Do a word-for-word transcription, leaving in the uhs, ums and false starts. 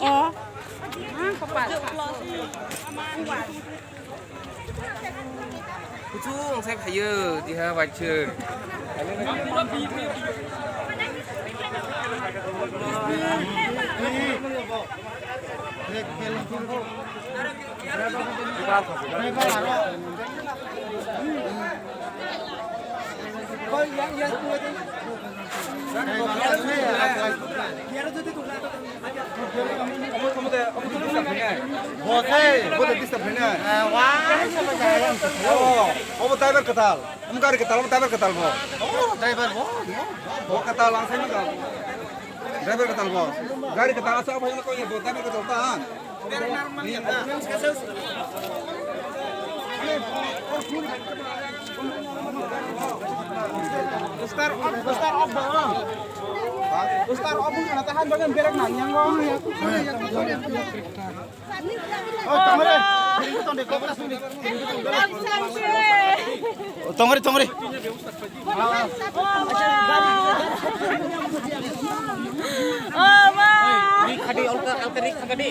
Oh. Kuchung sai khayo diha waithwk. Bo se, bo de disturb khainai. Obo driver kwtal. Omo gari kwtal, omo driver kwtal bo. Bo kwtal ang sai nang. Driver kwtal bo. Gari kwtal asa obo koi bo driver kwtal ta. Star off, star off dong. Star off dong, na tahan bagan berak nang yang dong. Oh, tongre. Tongre, tongre. Oh, ma. Rik khadi, alka, alka rik khadi.